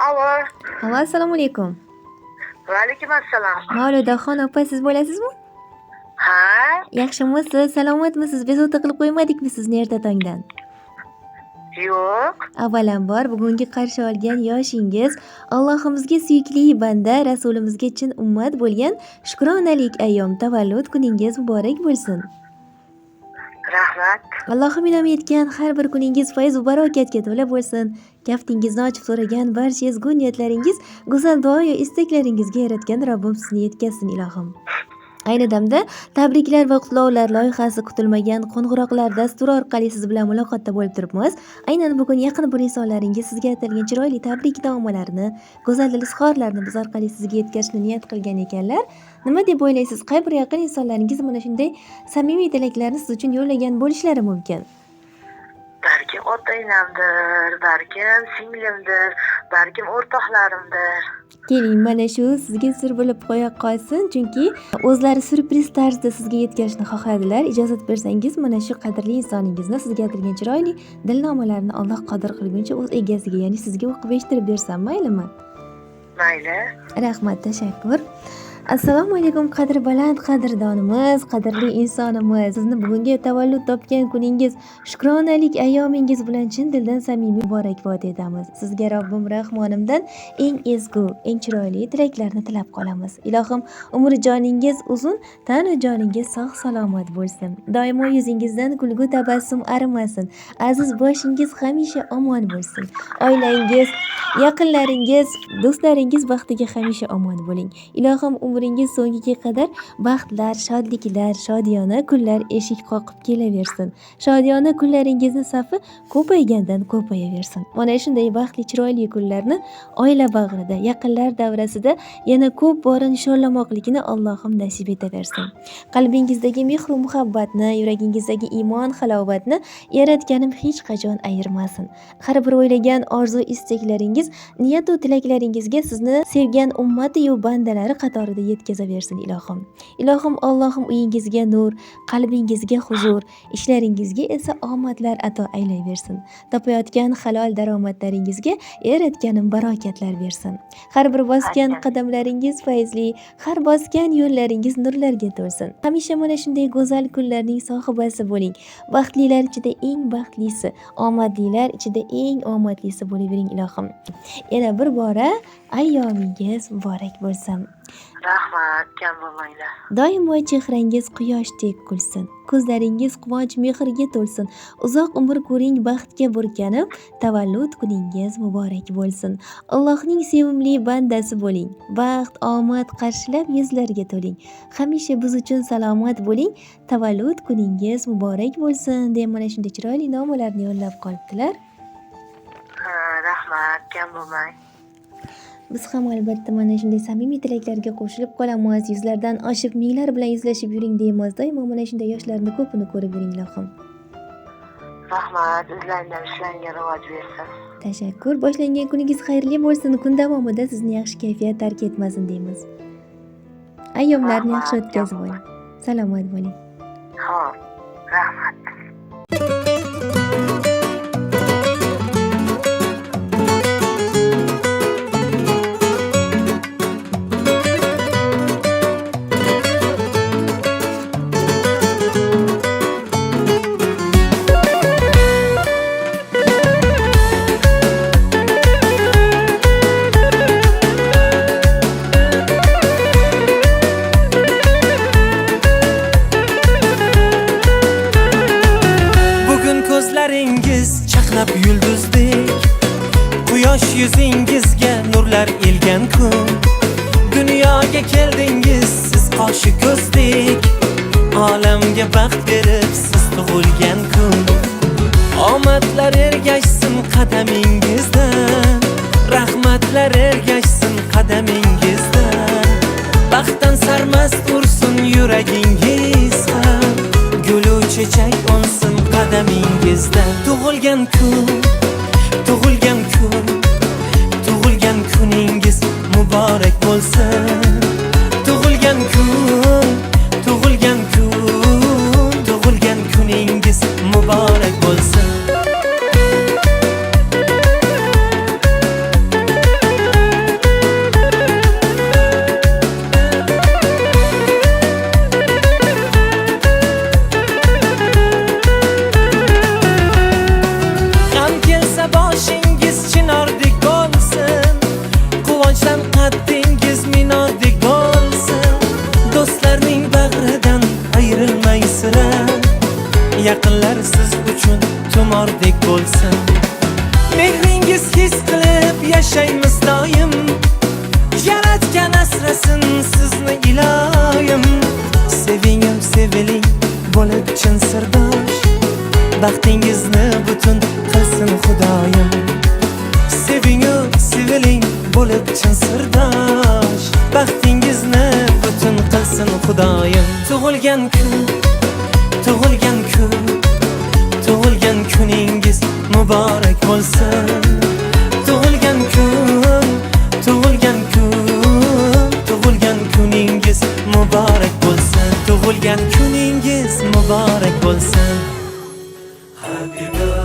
Alo. Alo, assalomu alaykum. Va alaykum assalom. Mavludaxon opa, siz bo'lasizmi? Ha? Yaxshimisiz, salomatmisiz? Bezovta qilib qo'ymadikmi sizni erta tongdan? Yo'q. Avvalambor, bugungi qarshi olgan yoshingiz Allohimizga suyukli banda, Rasulimizga chin ummat bo'lgan shukronalik ayyom tavallud kuningiz muborak bo'lsin. Rahmat. Allohim inom etgan har bir kuningiz fayz va barokatga to'la bo'lsin. Kaftingizni ochib so'ragan barcha ezgu niyatlaringiz, go'zal duoyu istaklaringizga yaratgan Robbim sizni yetkazsin ilohim. Ayni damda tabriklar va qutlovlar loyihasi kutilmagan qo'ng'iroqlar dasturi orqali siz bilan muloqotda bo'lib turibmiz. Aynan bugun yaqin bir insonlaringiz sizga atalgan chiroyli tabriknomalarni, go'zal dil izhorlarni biz orqali sizga yetkazishni niyat qilgan ekanlar. Nima deb o'ylaysiz? Qay bir yaqin insonlaringiz mana shunday samimiy tilaklarni siz uchun yo'llagan bo'lishlari mumkin? Balkim ota-onamdir, balkim singlimdir, balkim o'rtoqlarimdir. Keling, mana shu sizga sir bo'lib qo'ya qolsin, chunki o'zlari syurpriz tarzida sizga yetkazishni xohladilar. Ijozat bersangiz, mana shu qadrli insoningizni sizga atalgan chiroyli dilnomalarni Alloh qodir qilguncha o'z egasiga, ya'ni sizga o'qib eshittirib bersam, maylimi? Mayli. Rahmat, tashakkur. Assalomu alaykum, qadri baland qadrdonimiz, qadrli insonimiz. Sizni bugungi tavallud topgan kuningiz, shukronalik ayyomingiz bilan chin dildan samimiy muborakbod etamiz. Sizga Robbim Rahmonimdan eng ezgu, eng chiroyli tilaklarni tilab qolamiz. Ilohim, umri joningiz uzun, tanu joningiz sog' salomat bo'lsin. Doimo yuzingizdan kulgu tabassum arimasin. Aziz boshingiz hamisha omon bo'lsin. Oilangiz, yaqinlaringiz, do'stlaringiz baxtiga hamisha omon bo'ling. Ilohim, umringiz so'ngiga qadar baxtlar, shodliklar, shodiyona kunlar eshik qoqib kelaversin. Shodiyona kunlaringizni safi ko'paygandan ko'payaversin. Mana shunday baxtli, chiroyli kunlarni oila bag'rida, yaqinlar davrasida yana ko'p bora nishonlamoqlikni Allohim nasib etaversin. Qalbingizdagi mehru muhabbatni, yuragingizdagi iymon halovatni yaratganim hech qachon ayirmasin. Har bir o'ylagan orzu istaklaringiz, niyat va tilaklaringizga sizni sevgan ummati-yu bandalari qatorida yetkazaversin ilohim. Ilohim, Allohim uyingizga nur, qalbingizga huzur, ishlaringizga esa omadlar ato aylayversin. Topayotgan halol daromadlaringizga yaratganim barokatlar bersin. Har bir bosgan qadamlaringiz fayzli, har bosgan yo'llaringiz nurlarga to'lsin. Hamisha mana shunday go'zal kunlarning sohibasi bo'ling. Baxtlilar ichida eng baxtlisi, omadlilar ichida eng omadlisi bo'lavering ilohim. Yana bir bora ayyomingiz muborak bo'lsin. Rahmat, kam bo'lmanglar. Doimo chehrangiz quyoshdek kulsin. Ko'zlaringiz quvonch mehrga to'lsin. Uzoq umr ko'ring, baxtga burkanib, tavallud kuningiz muborak bo'lsin. Allohning sevimli bandasi bo'ling. Baxt, omad qarshilab yuzlarga to'ling. Hamisha biz uchun salomat bo'ling. Tavallud kuningiz muborak bo'lsin deb mana shunday chiroyli nomalarni yo'llab qolibdilar. Ha, rahmat, kam bo'lmang. Biz ham albatta mana shunday samimiy tilaklarga qo'shilib qolamiz. Yuzlardan oshib minglar bilan yuzlashib yuring deymiz. Doimo mana shunday yoshlarni ko'pini ko'rib yuring ilohim. Rahmat, o'zlaringdan ishlaringga rivoj bersin. Tashakkur. Boshlangan kuningiz xayrli bo'lsin. Kun davomida sizni yaxshi kayfiyat tark etmasin deymiz. Ayyomlarni yaxshi o'tkazib oling. Salomat bo'ling. Xo'p, rahmat. Ko'zlaringiz chaqnab yulduzdek, quyosh yuzingizga nurlar ilgan kun. Dunyoga keldingiz siz qoshi ko'zdek, olamga baxt berib siz tug'ilgan kun. Omadlar ergashsin qadamingizdan, rahmatlar ergashsin qadamingizdan. Baxtdan sarmast ursin yuragingiz ham, gulu chechak unsin qadamingizda. Tug'ilgan kun, tug'ilgan kun, tug'ilgan kuningiz muborak bo'lsin. Tug'ilgan kun, tug'ilgan kun, tug'ilgan kuningiz muborak bo'lsin. bahordek bo'lsin. Mehringiz his qilib yashaymiz doim, Yaratgan asrasin sizni iloyim. Sevingim, seviling bo'lib chin sirdosh, baxtingizni butun qilsin Xudoyim. Sevingu seviling bo'lib chin sirdosh, baxtingizni butun qilsin Xudoyim. Tug'ilgan kun, tug'ilgan kun, tug'ilgan kuningiz muborak bo'lsin. Tug'ilgan kun, tug'ilgan kun, tug'ilgan kuningiz muborak bo'lsin. Tug'ilgan kuningiz muborak bo'lsin. Happy.